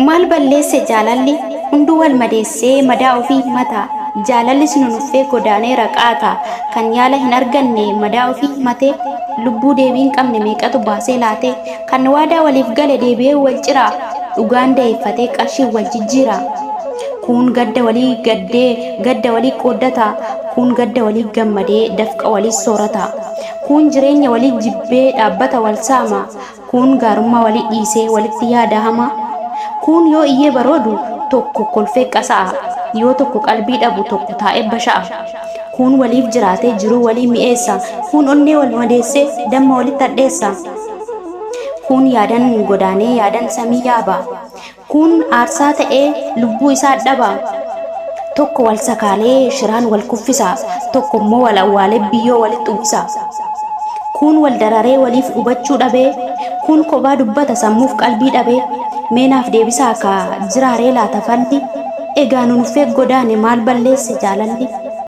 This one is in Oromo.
Maal balleesse jaalalli? Hunduu wal madeessee madaa ofii himata. Jaalallis nu nuffee godaaneera qaata. Kan yaala hin arganne madaa ofii himatee, lubbuu deebii hin qabne meeqatu baasee laatee, kan waadaa waliif gale deebi'ee wal ciraa, dhugaan daheeffatee qarshiin wal jijjiira. Kuun gadda walii gaddee gadda walii qooddata, kuun gadda walii gammadee dafqa walii soorata. Kuun jireenya walii jibbee dhaabbata wal saama, Kuun gaarummaa walii dhiisee walitti yaada hamaa. Kuun yoo iyyee baroodu tokko kolfee qasa'a. Yoo tokko qalbii dhabu tokko taa'ee basha'a. Kuun waliif jiraatee jiruu walii mi'eessa. Kuun onnee wal madeessee damma walitti hadheessa. Kuun yaadan godaanee yaadan samii yaaba. Kuun aarsaa ta'ee lubbuu isaa dhaba. Tokko wal sakaalee shiraan wal kuffisa. Tokko immoo wal awwaalee biyyoo walitti uwwisa. Kuun wal dararee waliif hubachuu dhabee. Kuun kophaa dubbata sammuuf qalbii dhabee. Mee naaf deebisaa kaa jiraaree laata falli? Egaa nu nuffee godaane maal balleesse jaalalli?